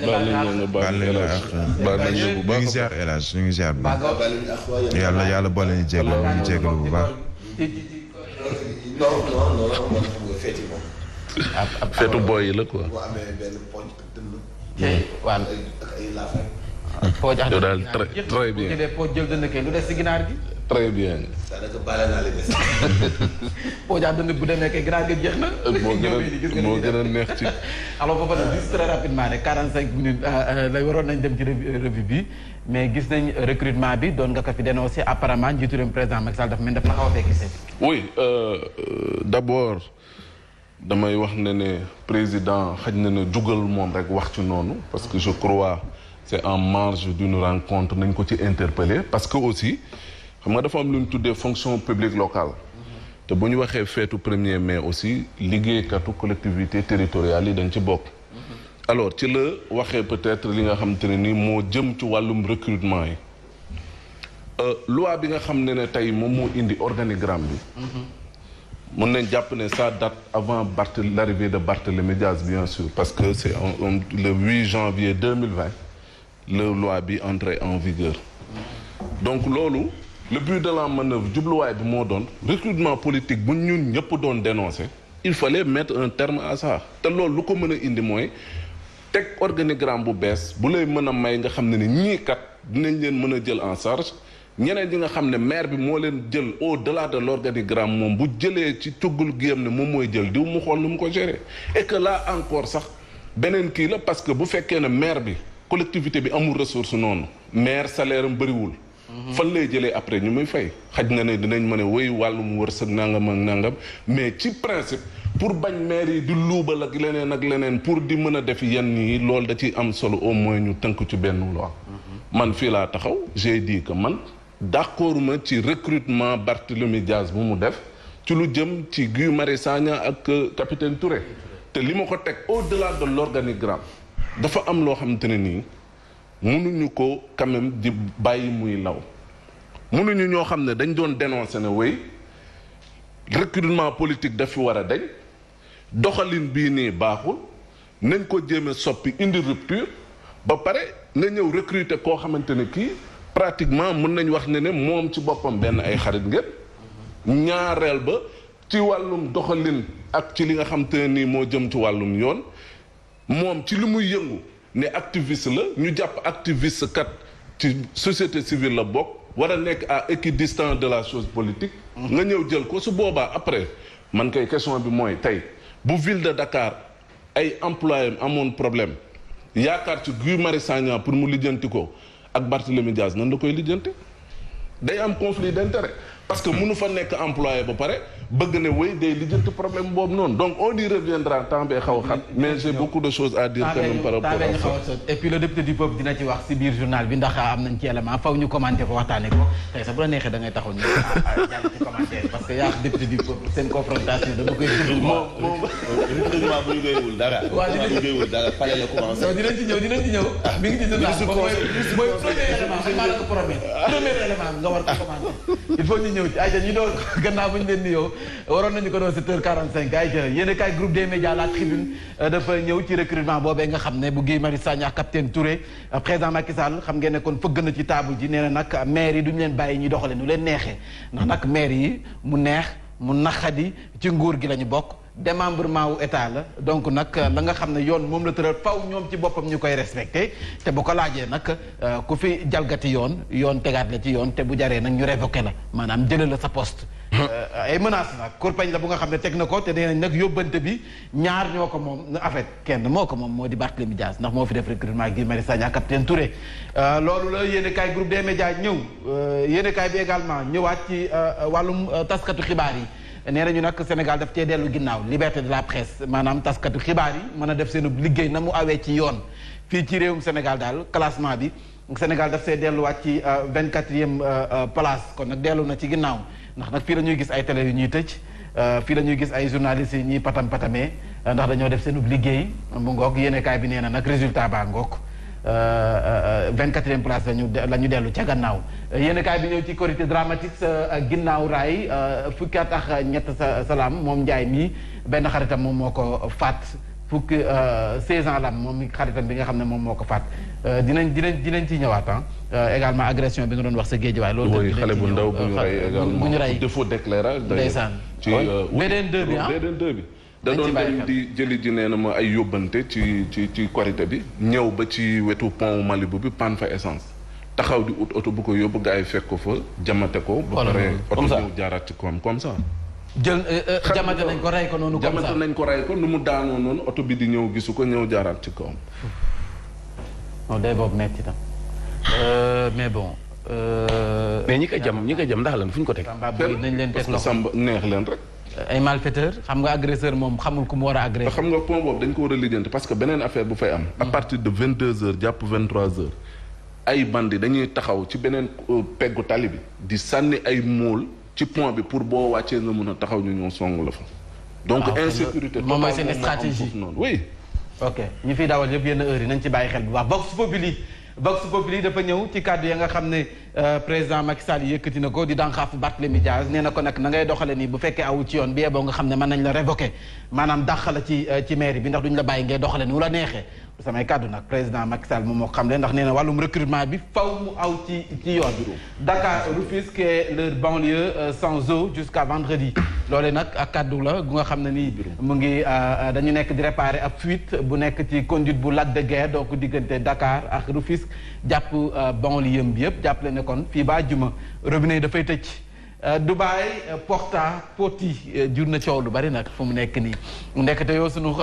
baal nañu bu baax ñu ngi ziar El Hadj ñu ngi ziar bu baax yàlla boole ñu jégalu bu baax. feetu booy yi la quoi. pooj yow daal très bien pooj jël dënn kay lu des si ginaar gi. très bien. pooj dënn bu demee kay ginaar gi jeex na. moo gën a neex ci. alors foofu nag juste très rapidement rek 45 minutes lay waroon nañ dem ci revue bi mais gis nañ recrutement bi doon nga ko fi dénoncé apparemment njiitu réew président Macky Sall dafa mel daf la xaw a fekk see. oui d'abord damay wax ne président xaj na ne jugal moom rek wax ci noonu parce que je crois. c'est en marge d'une rencontre nañ ko ci interpeller parce que aussi xam nga dafa am lu ñu tuddee fonction publique locale te bu ñu waxee feetu 1er mai aussi liggéeykatu collectivité territoriale yi dañ ci bokk alors ci la waxee peut-être li nga xamante ne ni moo jëm ci wàllum recrutement yi loi bi nga xam ne tey moom moo indi organigramme bi mën nañ jàpp ne ça date avant l'arrivée de Barthélémy Diaz bien sûr parce que c'est le 8 janvier 2020 la loi bi entrée en vigueur donc loolu le but de la manœuvre jubluwaay bi moo doon recrutement politique bu ñun ñëpp doon dénoncer il fallait mettre un terme à ça te loolu lu ko mën a indi mooy teg organigramme bu bees bu lay mën a may nga xam ne ni ñii kat dinañ leen mën a jël en charge ñeneen ñi nga xam ne maire bi moo leen jël au-delà de l'organigramme moom bu jëlee ci tuggul giyam ne moom mooy jël diw mu xool nu mu ko gérer et que là encore sax beneen kii la parce que bu fekkee ne maire bi collectivité bi amul ressource noonu maire salaire am bëriwul fan lay jëlee après ñu muy fay xaj na ne dinañ mën a wéy wàllum wërsëg nangam ak nangam mais ci principe pour bañ maire yi di luubal ak leneen pour di mën a def yenn yi loolu da ciy am solo au moins ñu tënk ci benn loi man fii laa taxaw j'ai dit que man d'accord ma ci recrutement Barthélémy Diaz bu mu def ci lu jëm ci Guy Marius Sagna ak capitaine Touré te li ma ko teg au-delà de l'organigramme dafa am loo xamante ne nii mënuñu ko quand même di bàyyi muy law mënuñu ñoo xam ne dañ doon dénoncer ne way recrutement politique daf fi war a dañ doxalin bii nii baaxul nañ ko jéem a soppi indi rupture ba pare nga ñëw recruter koo xamante ne kii pratiquement mën nañ wax ne moom ci boppam benn ay xarit ngeen ñaareel ba ci wàllum doxalin ak ci li nga xamante ne nii moo jëm ci wàllum yoon moom ci li muy yëngu ne activiste la ñu jàpp activiste kat ci société civile la bokk war a nekk à équidistance de la chose politique nga ñëw jël ko su boobaa après man kay question bi mooy tey bu ville de Dakar ay employés amoon problème yaakaar ci Guy Marius Sagna pour mu lijjanti ko ak Barthélémy Diaz nan la koy lijjanti day am conflit d'intérêt parce que mënu fa nekk employé ba pare bëgg ne wéy day lijjanti problème boobu noonu donc on y reviendra temps bee xaw a xat mais j'ai beaucoup de choses à dire quand même par rapport à ça et puis le député du peuple dina ci wax si biir journal bi ndax am nañ ci élément faw ñu commenter ko waxtaane ko tey sax bu la neexee da ngay taxaw ñu jàll ci commentaire parce que yaa député du peuple seen confrontation dama koy moom recrutement bu ñu doywul dara bu ñu doywul dara fale la commencé dinañ ci ñëw mi ngi ci journal mooy premier élément xam naa la ko promet premier élément nga war ko commenter il faut ñu ñëw ci ayca ñu doon gannaaw bu ñu leen nuyoo waroon nañu ko doon 7h45 ayca yéen kaay groupe des médias La Tribune dafa ñëw ci recrutement boobee nga xam ne bu Guy Marius Sagna capitaine Touré président Macky Sall xam ngeen ne kon fëgg na ci table ji nee na nag maire yi duñu leen bàyyi ñuy doxale nu leen neexee ndax nag maire yi mu neex mu naqadi ci nguur gi la ñu bokk démembrement wu état la donc nag la nga xam ne yoon moom la tëral faw ñoom ci boppam ñu koy respecté te bu ko laajee nag ku fi jalgati yoon tegaat la ci yoon te bu jaree nag ñu révoqué la maanaam jëlee la sa poste. ay menaces nag kurpañ la bu nga xam ne teg na ko te nee nañ nag yóbbante bi ñaar ñoo ko moom en fait kenn moo ko moom moo di Barthélémy Dias ndax moo fi def recrutement Guy Marius Sagna capitaine Touré loolu la yéenekaay groupe des médias ñëw yéenekaay bi également ñëwaat ci wàllum taskatu xibaar yi. nee nañu nag Sénégal daf cee dellu ginnaaw liberté de la presse maanaam taskatu xibaar yi mën a def seen liggéey na mu awee ci yoon fii ci réewum Sénégal daal classement bi Sénégal daf see delluwaat ci 24e place kon nag dellu na ci ginnaaw ndax nag fii la ñuy gis ay télé yu ñuy tëj fii la ñuy gis ay journalistes yi ñuy patamee ndax dañoo def seen liggéey mu ngoog yéenekaay bi nee na nag résultat baa ngoog 24e place la ñu dellu ca gannaaw yéenekaay bi ñëw ci Korité dramatique sa ginnaaw raay fukki at ak ñett sa salaam moom Njaay mii benn xaritam moom moo ko faat fukki 16 ans la am moom mi xaritam bi nga xam ne moom moo ko faat dinañ ci ñëwaat également agression bi nga doon wax sa géej waay loolu xale bu ndaw bu ñu rey défaut d'éclairage ndeysaan ci VDN 2 bi VDN 2 bi da doon dem di jëli ji nee na ma ay yóbbante ci korité bi ñëw ba ci wetu pont Malibu bi panne fa essence taxaw di ut oto bu ko yóbbu gars yi fekk ko fa jamate ko ba pare oto ñëw jaaraat ci kawam comme ça jël jamate nañ ko rey ko noonu comme ça jamate nañ ko rey ko nu mu daanoo noonu oto bi di ñëw gisu ko ñëw jaaraat ci kawam non day boobu metti tam mais bon mais ñi ko jam ndax lan fu ñu ko teg nañ leen teg parce que samba neex leen rek ay malfaiteur xam nga agresseur moom xamul ku mu war a agressé xam nga point boobu dañ ko war a lijjanti parce que beneen affaire bu fay am à partir de 22h jàpp 23h ay bandi dañuy taxaw ci beneen peggu tali bi di sànni ay móol ci point bi pour boo wàccee nga mun a taxaw ñu ñëw song la fa donc insécurité moom mooy seen stratégie noonu oui ok ñu fiy dawal yëpp yenn heures yi nañ ci bàyyi xel bu baax Vox Populi dafa ñëw ci kàddu ya nga xam ne président Macky Sall yëkkati na ko di dànqaafu Barthélémy Dias nee na ko nag na ngay doxale nii bu fekkee awul ci yoon bi boo nga xam ne mën nañ la révoquer maanaam dàq la ci mairie bi ndax duñ la bàyyi ngay doxale ni wu la neexee du samay kàddu nag président Macky Sall moom moo xam le ndax nee na wàllum recrutement bi faw mu aw ci yoon Dakar Rufisque et leur banlieue sans eau jusqu'à vendredi loole nag ak kàddu la gu nga xam ne nii mu ngi dañu nekk di réparer ab fuite bu nekk ci conduite bu Lac de Guiers donc diggante Dakar ak Rufisque jàpp banlieue bi yëpp jàppale ne kon fii ba juma robinet yi dafay tëj Dubaï Porti jur na coow lu bari nag fu mu nekk nii ndekete yow sunu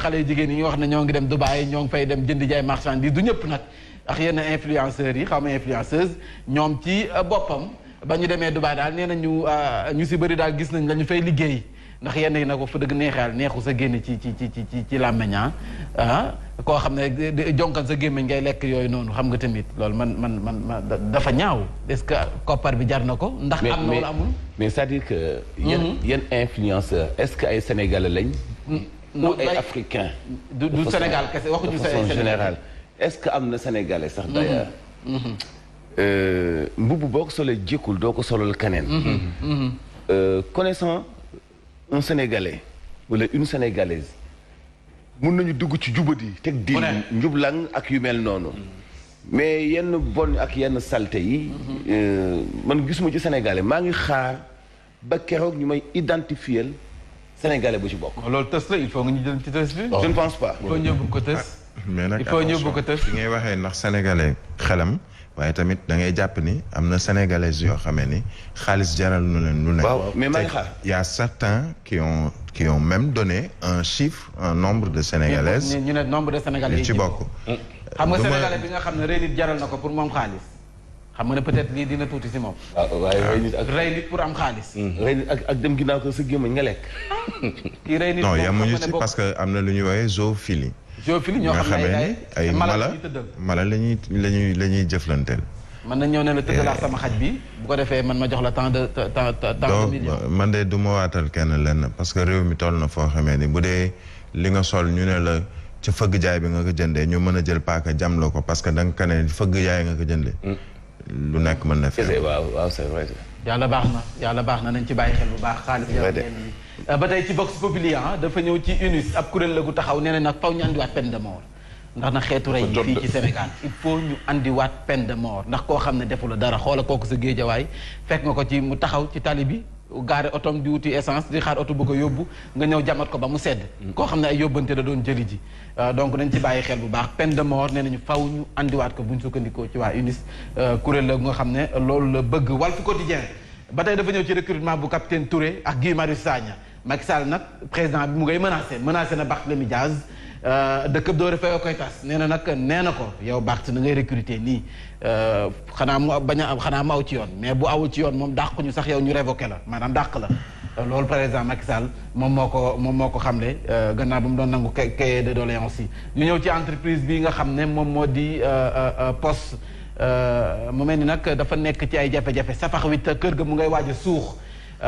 xale jigéen yi ñu wax ne ñoo ngi dem Dubaï ñoo ngi fay dem jënd jaay marchandise du ñëpp nag ak yenn influenceurs yi xaw ma influenceuse ñoom ci boppam ba ñu demee Dubaï daal nee na ñu si bëri daal gis nañ la ñu fay liggéey ndax yenn yi nag fa dëgg neexal neexu sa génn ci làmmeñ koo xam ne jonkan sa gémmiñ ngay lekk yooyu noonu xam nga tamit loolu man dafa ñaaw est-ce que koppar bi jar na ko ndax am na wala amul mais c'est-à-dire que yenn influenceur est-ce que ay sénégalais lañ ou ay africain du Sénégal kese waxuñu de façon générale est-ce que am na sénégalais sax d'ailleurs mbubb boo ko solee jékkul doo ko solal keneen connaissant un sénégalais wala une sénégalaise mun nañu dugg ci jubadi teg di njublang ak yu mel noonu mais yenn bon ak yenn salte yi man gisuma ci sénégalais maa ngi xaar ba keroog ñu may identifier sénégalais bu ci bokk. loolu tës la il faut nga ñu jël ci tës bi. je ne pense pas. il faut ñëbbu ko tës. mais nag il faut ñëbbu ko tës. fi ngay waxee ndax sénégalais xelam waaye tamit da ngay jàpp ni am na sénégalais yoo xamee ni xaalis jaral nu leen lu nekk. waaw mais maa ngi xaar. y a certains qui ont même donné un chiffre un nombre de sénégalaises. ñu ne nombre de sénégalais yi ci bokk. xam nga sénégalais bi nga xam ne rey nit jaral na ko pour moom xaalis. xam nga ne peut-être lii dina tuuti si moom. waaye rey nit pour am xaalis. rey nit ak dem ginnaaw ko sa gémmañ nga lekk. kii rey nit non yamuñu ci parce que am na lu ñuy woowee zoophilie. zoophilie ñoo xam ne ay mala la ñuy jëflanteel. mën na ñëw ne la tëddal ak sama xaj bi bu ko defee man ma jox la temps de millions. man de du ma waatal kenn lenn parce que réew mi toll na foo xamee ni bu dee li nga sol ñu ne la ca fëgg jaay bi nga ko jëndee ñu mën a jël paaka jam la ko parce que da nga ko ne fëgg jaay nga ko jëndee. lu nekk mën na fi. waaw c'est vrai. yàlla baax na nañ ci bàyyi xel bu baax xaalis. ba tey ci Vox Populi dafa ñëw ci UNIS ab kuréel la gu taxaw nee na nag faw ñu andiwaat peine de mort ndax na xeetu rey yi fii ci Sénégal il faut ñu andiwaat peine de mort ndax koo xam ne defu la dara xoola kooku sa géejawaay fekk nga ko ci mu taxaw ci tali bi gaare otom di wuti essence di xaar oto bu ko yóbbu nga ñëw jamat ko ba mu sedd koo xam ne ay yóbbante la doon jëli ji donc nañ ci bàyyi xel bu baax peine de mort nee nañu faw ñu andiwaat ko buñ sukkandikoo ci waa UNIS kuréel la nga xam ne loolu la bëgg Walf Quotidien ba tey dafa ñëw ci recrutement bu capitaine Touré ak Guy Marius Sagna Macky Sall nag président bi mu ngay menacé na Barthélémy Dias dëkk doore fayoo koy tas nee na ko yow Barth na ngay recruter nii xanaa mu bañ a xanaa mu aw ci yoon mais bu awul ci yoon moom dàq ñu sax yow ñu révoqué la maanaam dàq la loolu président Macky Sall moom moo ko xamle gannaaw ba mu doon nangu cahier de doléances yi ñu ñëw ci entreprise bi nga xam ne moom moo di poste mu mel ni nag dafa nekk ci ay jafe-jafe safax wi te kër ga mu ngay waaj a suux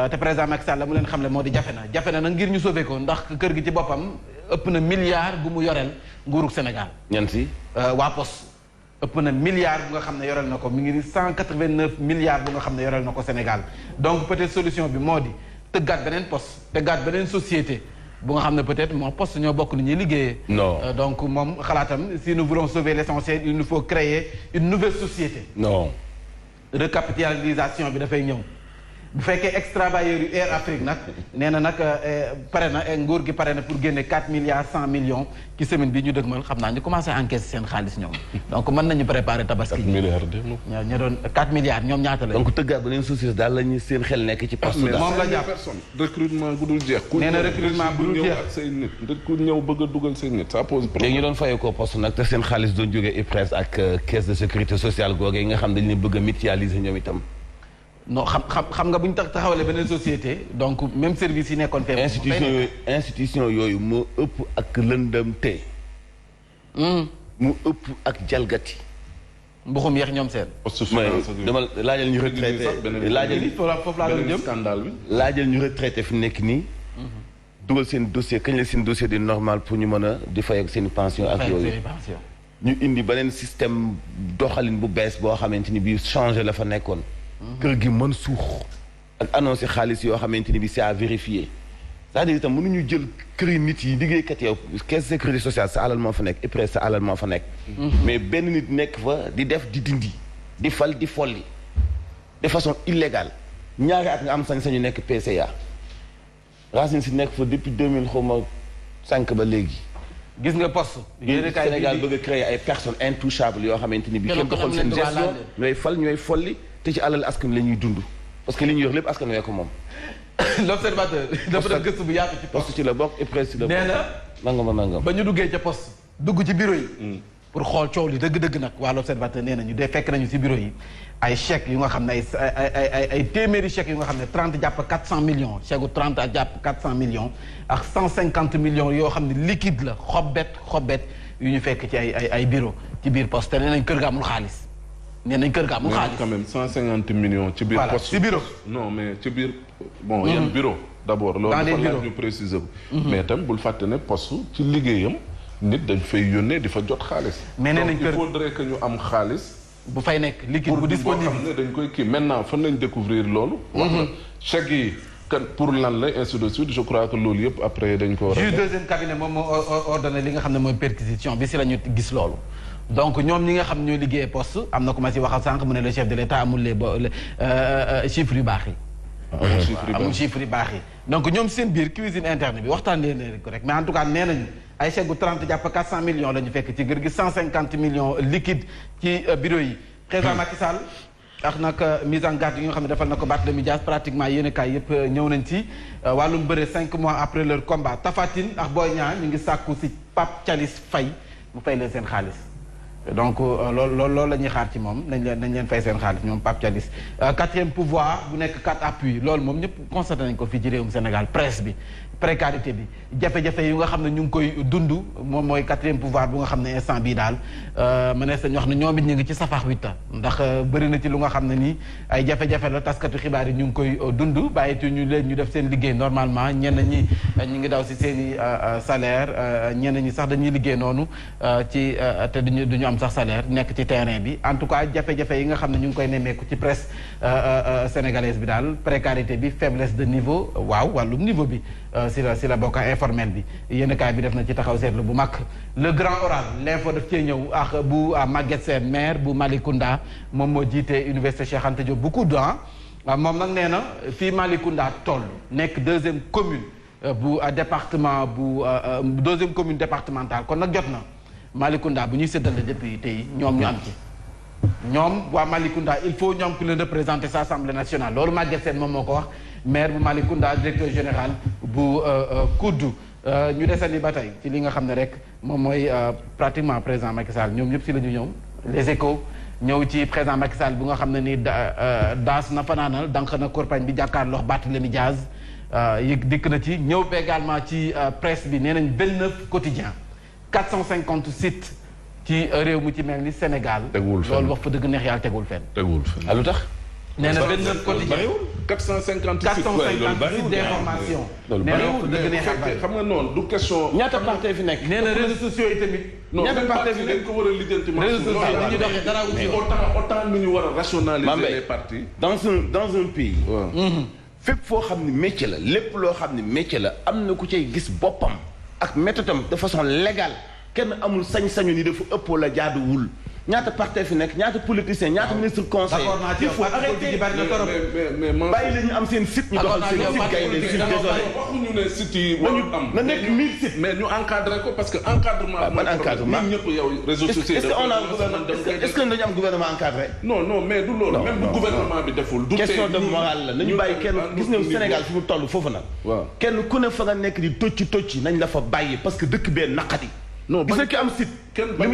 te président Macky Sall la mu leen xam le moo di jafe na nag ngir ñu sauver ko ndax kër gi ci boppam ëpp na milliard bu mu yoreel nguurug Sénégal. ñan si. waa poste ëpp na milliard bu nga xam ne yoreel na ko mi ngi ni 189 milliards bu nga xam ne yoreel na ko Sénégal donc peut-être solution bi moo di tëggaat beneen poste tëggaat beneen société bu nga xam ne peut-être moo poste ñoo bokk ni ñuy liggéeyee. non donc moom xalaatam si nous voulons sauver l'essentiel il nous faut créer une nouvelle société. non. recapitalisation bi dafay ñëw. bu fekkee ex-travailleurs yu Air Afrique nag nee na nag pare na nguur gi pare na pour génne 4 milliards 100 millions ci semaine bi ñu dëgmal xam naa ñu commencé encaisser seen xaalis ñoom donc mën nañu préparer tabaski. 4 milliards de ñoo doon 4 milliards ñoom ñaata la. donc tëggaat beneen société daal la ñu seen xel nekk ci poste daal. moom la jàpp recrutement bu dul jeex. nee na recrutement bu dul jeex ak say nit ku ñëw bëgg a dugal say nit ça pose problème. léegi ñu doon fayee ko poste nag te seen xaalis doon jógee IPRES ak caisse de sécurité sociale googu yi nga xam dañu leen bëgg a mutualiser ñoom itam. non xam nga bu ñu taxawalee beneen société donc même service yi nekkoon fee. institution yooyu moo ëpp ak lëndëm te. mu ëpp ak jalgati. mbuxum yeex ñoom seen. dama laajal ñu retraité foofu laa doon jëm scandale bi. laajal ñu retraité fi nekk nii. dugal seen dossier kañ la seen dossier di normal pour ñu mën a di fay ak seen pension ak yooyu. ñu indi beneen système doxalin bu bees boo xamante ni bii changé la fa nekkoon. kër gi mën suux ak annoncé xaalis yoo xamante ni bi c'est à vérifier c'est-à-dire itam mënuñu jël këri nit yi liggéeykat yow caisse de sécurité sociale sa alal moo fa nekk IPRES sa alal moo fa nekk mais benn nit nekk fa di def di dindi di fal di folli de façon illégale ñaari at nga am sañ-sañu nekk PCA Racine si nekk fa depuis 2005 ba léegi gis nga poste Sénégal bëgg a créer ay personnes intouchables yoo xamante ni bi kenn doxal seen gestion ñooy fal ñooy folli te ci alal askan la ñuy dund parce que li ñu yor lépp askan wee ko moom. l'observateur dafa def gëstu bu yaatu ci poste ci la bokk IPRES ci la bokk. nee na nangam. ba ñu duggee ca poste dugg ci bureau yi. pour xool coow li dëgg-dëgg nag waa l'observateur nee na ñu dee fekk nañu ci bureau yi ay chèques yu nga xam ne ay téeméeri chèques yu nga xam ne 30 jàpp 400 millions chèque gu 30 ak jàpp 400 millions ak 150 millions yoo xam ne liquide la xobet yu ñu fekk ci ay bureau ci biir poste te nee nañ kër ga amul xaalis. nee nañ kër ga amul xaalis quand même 150 millions. ci biir poste ci bureau. non mais ci biir bon yan bureau d'abord loolu dafa laaj ñu préciser ko. mais itam bul fàtte ne poste ci liggéeyam nit dañ fay yónnee di fa jot xaalis. mais nee nañ kër il faudrait que ñu am xaalis. bu fay nekk liquide bu disponible pour boo xam ne dañ koy kii maintenant fan lañ découvrir loolu. wax na chèques yi kan pour lan la ainsi de suite je crois que loolu yëpp après dañ ko war a. juge deuxième cabinet moom moo ordonné li nga xam ne mooy perquisition bi si la ñu gis loolu. donc ñoom ñi nga xam ñoo liggéeyee poste am na ku ma si waxal sànq mu ne le chef de l'État amul les chiffres yu baax yi. amul chiffres yu baax yi. donc ñoom seen biir cuisine interne bi waxtaan leen ko rek mais en tout cas nee nañu ay chèque gu 30 jàpp 400 millions la ñu fekk ci kër gi 150 millions liquide ci bureau yi. président Macky Sall ak nag mise en garde yi nga xam ne defal na ko Barthélémy Dias pratiquement yéen kaay yëpp ñëw nañ ci wàllum bëre 5 mois après leur combat Tapha Tine ak Boy Niang ñu ngi sàkku si Pape Thialis Faye mu fay leen seen xaalis. donc loolu la ñuy xaar ci moom nañ leen fay seen xaalis ñoom Pape Thialis quatrième pouvoir bu nekk 4 appuis loolu moom ñëpp constaté nañ ko fii ci réewum Sénégal presse bi précarité bi jafe-jafe yu nga xam ne ñu ngi koy dund moom mooy quatrième pouvoir bu nga xam ne instant bii daal mënees nañu wax ne ñoom it ñu ngi ci safax witta ndax bëri na ci lu nga xam ne nii ay jafe-jafe la taskatu xibaar yi ñu ngi koy dund bàyyiti ñu leen ñu def seen liggéey normalement ñenn ñi ñu ngi daw si seen i salaire ñenn ñi sax dañuy liggéey noonu ci te duñu am sax salaire nekk ci terrain bi en tout cas jafe-jafe yi nga xam ne ñu ngi koy nemmeeku ci presse sénégalaise bi daal précarité bi faiblesse de niveau waaw wàllum niveau bi si la bokk informel bi yenn kaay bi def na ci taxaw seetlu bu mag le grand oral l'info daf cee ñëw ak bu Maguette Sène maire bu Malicounda moom moo jiite université Cheikh Anta Diop bu Kouda moom nag nee na fii Malicounda toll nekk deuxième commune bu département bu deuxième commune départementale kon nag jot na Malicounda bu ñuy séddale depuis tey ñoom ñu am ci ñoom waa Malicounda il faut ñoom ku leen représenter sa assemblée nationale loolu Maguette Sène moom moo ko wax maire bu Malicounda directeur général bu Koudou ñu desandi ba tey ci li nga xam ne rek moom mooy pratiquement président Macky Sall ñoom ñëpp si la ñu ñëw les échos ñëw ci président Macky Sall bu nga xam ne ni daas na fanaanal dank na campagne bi jàkkaarloo Barthélémy Dias yëg dikk na ci ñëw également ci presse bi nee nañ 29 quotidiens 450 sites ci réew mu ci mel ni Sénégal. teguwul fenn loolu wax fa dëgg neex yàlla teguwul fenn. teguwul fenn lu tax. nee na 29 quotidiens 450 sites d'information. loolu nee na wax fa dëgg neex yàlla xam nga noonu du question. ñaata parti fi nekk. nee na réseaux sociaux yi tamit. ñaata parti fi nekk ko war a lijjanti. réseaux sociaux yi ñu doxee dara wu ci autant ni ñu war a rationaliser les partis. dans un pays. fépp foo xam ne métier la lépp loo xam ne métier la am na ku cay gis boppam ak méthodam de façon légale kenn amul sañ-sañu ni dafa ëpp la jaaduwul ñaata parti fi nekk ñaata politicien ñaata ministre conseil il faut arrêter mais bàyyi la ñu am seen site ñu doxal seen site Gaïndé site désolé waxuñu ne site yi warul am na nekk 1000 sites mais ñu encadré ko parce que encadrement ban encadrement ñëpp yow réseaux sociaux est-ce que on a un gouvernement est-ce que dañu am gouvernement encadré non mais du loolu même bu gouvernement bi deful du question de morale la nañu bàyyi kenn gis nga Sénégal fi mu toll foofu nag kenn ku ne fa nga nekk di tocci nañ la fa bàyyi parce que dëkk bee naqadi non gis nga ki am site li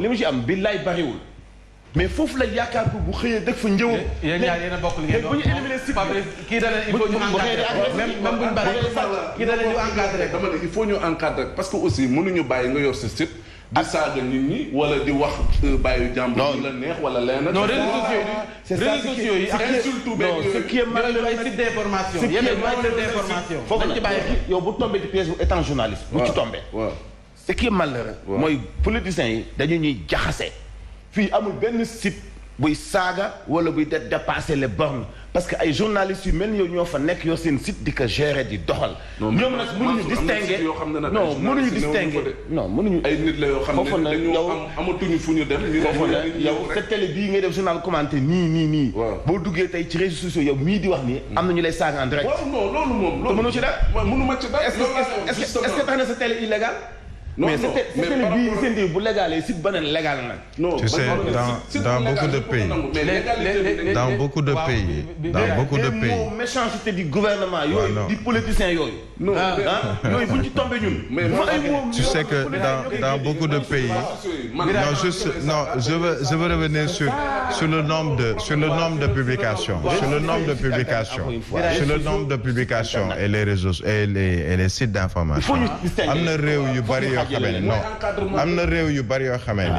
mu ci am billaay bariwul mais foofu la yaakaar ko bu xëyee dëkk fa njëwam. yéen ñaar yéen a bokk li ngeen doon bu ñu éliminé site kii da leen il faut ñu encadré même buñ bari kii da leen ñu encadré dama ne il faut ñu encadré parce que aussi mënuñu bàyyi nga yor sa site di saaga nit ñi wala di wax bàyyi jàmbur ñu la neex wala leneen. non réseaux sociaux yi ak insulte non ce qui est mal ay site d'information yéen ay site d'information foofu nag yow bu tombé ci pièce bu étant journaliste bu ci tombé ce qui est malheureux mooy politiciens yi dañu ñuy jaxase fii amul benn site buy saaga wala buy dépasser les bornes parce que ay journalistes yu mel ni yow ñoo fa nekk yoo seen site di ko gérer di doxal. ñoom nag mënuñu distinguer non mënuñu distinguer non mënuñu. ay nit la yoo xam ne dañoo amatuñu fu ñu dem. foofu nag yow sa télé bii ngay def journal commenté nii. boo duggee tey ci réseaux sociaux yow mii di wax nii. am na ñu lay saaga en direct. waaw non loolu moom. te mënoo ci dara. mënu ma ci dara. est-ce que tax na sa télé illégal. non mais c'était bii seen di bu légalee site beneen légal nag. non tu sais dans beaucoup de pays dans beaucoup de pays méchanceté du gouvernement yooyu di politiciens yooyu. non yooyu bu ñu ci tombé ñun. mais tu sais que dans beaucoup de pays je veux revenir sur le nombre de publications et les réseaux et les sites d'information am na réew yu bari am na réew yu bari yoo xamee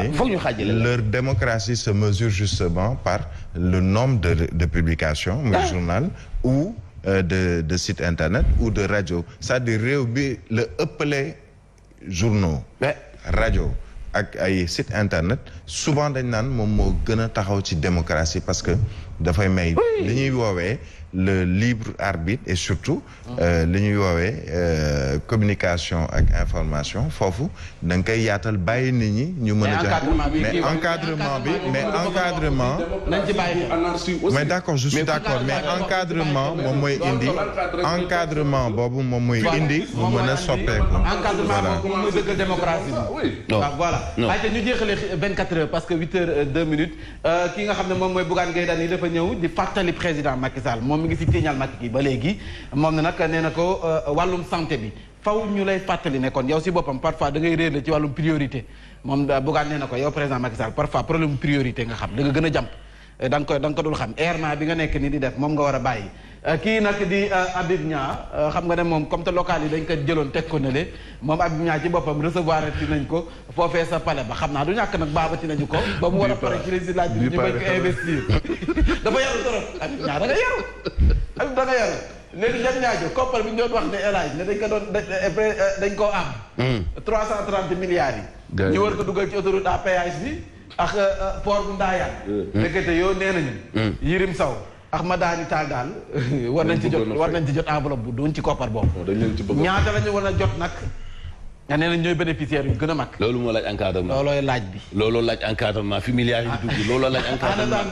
ni leur démocratie se mesure justement par le nombre de publications muy journal ou de site internet ou de radio c'est-à-dire réew bi la ëppale journaux radio ak ay site internet souvent dañ naan moom moo gën a taxaw ci démocratie parce que dafay may li ñuy woowee le libre arbitre et surtout li ñuy woowee communication ak information foofu da nga koy yaatal bàyyi nit ñi ñu mën a joxe mais encadrement mais d'accord je suis d'accord mais encadrement moom mooy indi encadrement boobu moom mooy indi mu mën a soppeeku encadrement boobu mooy dëggal démocratie bi voilà ayca ñu jeexale 24 heures parce que 8 heures 2 minutes ki nga xam ne moom mooy Bougane Gueye Dany dafa ñëw di fàttali président Macky Sall moom mi ngi si tiiñal Macky gi ba léegi moom ne nag nee na ko wàllum santé bi faw ñu lay fàttali ne kon yow si boppam parfois da ngay réer la ci wàllum priorité moom Bougane nee na ko yow président Macky Sall parfois problème priorité nga xam da nga gën a jàmp da nga ko dul xam errement bi nga nekk ni di def moom nga war a bàyyi kii nag di Habib Niang xam nga ne moom comme te local yi dañ ko jëloon teg ko nële moom Habib Niang ci boppam recevoir ci nañ ko foofee sa palais ba xam naa du ñàkk nag baabati nañu ko ba mu war a pare ci législative ñu bañ ko investir dafa yaru trop Habib Niang da nga yaru Habib da nga yaru léegi jam ñaajo koppar bi ñu doon wax ne élage ne dañ ko doon dañ koo am 330 milliards yi ñu war ko dugal ci autoroute à péage bi ak port bu Ndayane nekkete yoo nee nañu Yirim Sow ak Madani Tall daal war nañ ci jot enveloppe bu doon ci koppar boobu ñaata la ñu war a jot nag nga nee nañ ñooy bénéficiaires yu gën a mag loolu moo laaj encadrement loolooy laaj bi looloo laaj encadrement fi milliards yi dugg looloo laaj encadrement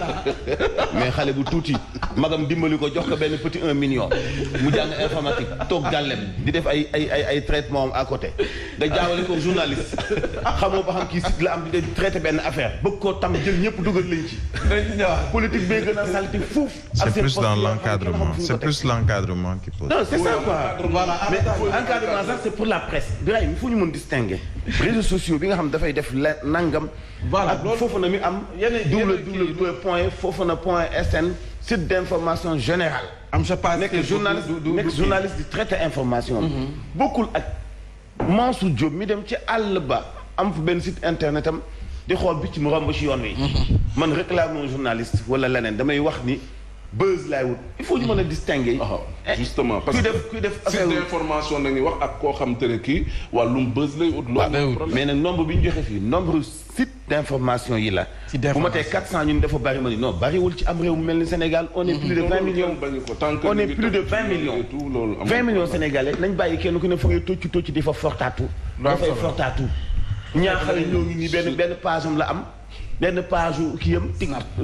mais xale bu tuuti magam dimbali ko jox ko benn petit 1 million mu jàng informatique toog gàllem di def ay traitement à côté nga jaawale ko journaliste xamoo ba xam kii site la am di traité benn affaire bëgg koo tam jël ñëpp dugal lañ ci politique bee gën a salté fuuf c'est plus dans l'encadrement c'est plus l'encadrement qui pose non c'est ça quoi voilà mais encadrement sax c'est pour la presse fu ñu mën distinguer réseaux sociaux bi nga xam dafay def la nangam voilà foofu na mi am www.fofana.sn site d'information générale am je pense nekk journaliste di traiter information bokkul ak Mansour Diop mi dem ci àll ba am fa benn site internet am di xool bi ci mu romb ci yoon wi man réclame un journaliste wala leneen damay wax ni buzz laay wut il faut ñu mën a distinguer. justement parce que kuy def site d'information nañuy wax ak koo xam te ne kii wàllum buzz lay ut. loolu mais nag nombre bi ñu joxe fii nombre site d'information yi la. bu ma tee 400 ñun dafa bari ma ni non bariwul ci am réew mu mel ni Sénégal on est plus de 20 millions. on est plus de 20 millions. 20 millions sénégalais nañ bàyyi kenn ku ne fa ngay tocc di fa fortaatu. dafay fortaatu. ñaaxal ñoo ngi nii benn page am la am. benn page kii am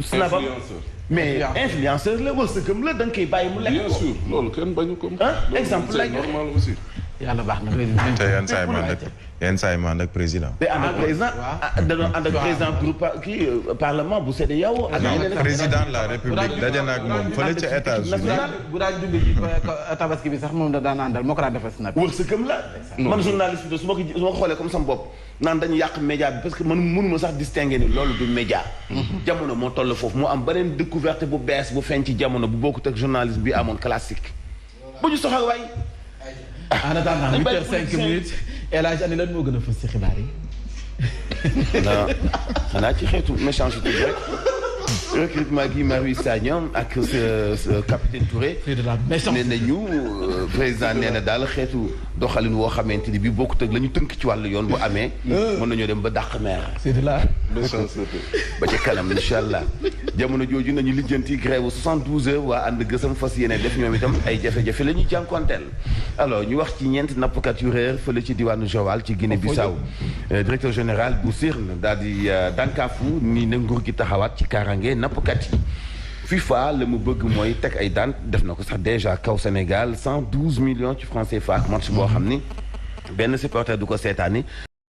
snap am mais influenceur la wërsëgam la da nga koy bàyyi mu lekk ko. bien sûr loolu kenn bañu ko. exemple lay joxe normal aussi. yàlla baax na. te yenn saa yi man ak président. day ànd ak président dañoo ànd ak président groupe kii parlement bu CEDEAO. ak yeneen président de la république daje na ak moom fële ca États-Unis. bu daan dund ci tabaski bi sax moom da daan àndal moo ko daan defal snap. wërsëgam la. man journaliste bi su ma ko xoolee comme sama bopp naan dañu yàq média bi parce que man mënuma sax distinguer ni loolu du média. jamono moo toll foofu moo am beneen découverte bu bees bu feeñ ci jamono bu bokkut ak journalisme bi amoon classique. bu ñu soxal waay. en attendant 8h05 El Hadj Ani lan moo gën a fës ci xibaar yi. xanaa ci xeetu méchanceté bi rek. recrutement Guy Marius Sagna ak capitaine Touré. nee nañu président nee na daal xeetu doxalin woo xamante ni bii bokkut ak la ñu tënk ci wàllu yoon bu amee. mën nañoo dem ba dàq meer. c'est de la méchanceté. ba ca kanam incha allah jamono jooju nañu lijjanti grève 72 heures waa ànd gësam fas yéene def ñoom itam ay jafe-jafe la ñuy jànkuwanteel. alors ñu wax ci ñeenti nappkat yu réer fële ci diwaanu Joal ci Guinée Bissau directeur général bu SIRN daal di dànkaafu ni na nguur gi taxawaat ci kaaraange nappkat yi. FIFA la mu bëgg mooy teg ay daan def na ko sax déjà kaw Sénégal 112 millions ci francs CFA ak match boo xam ni benn supporter du ko seetaani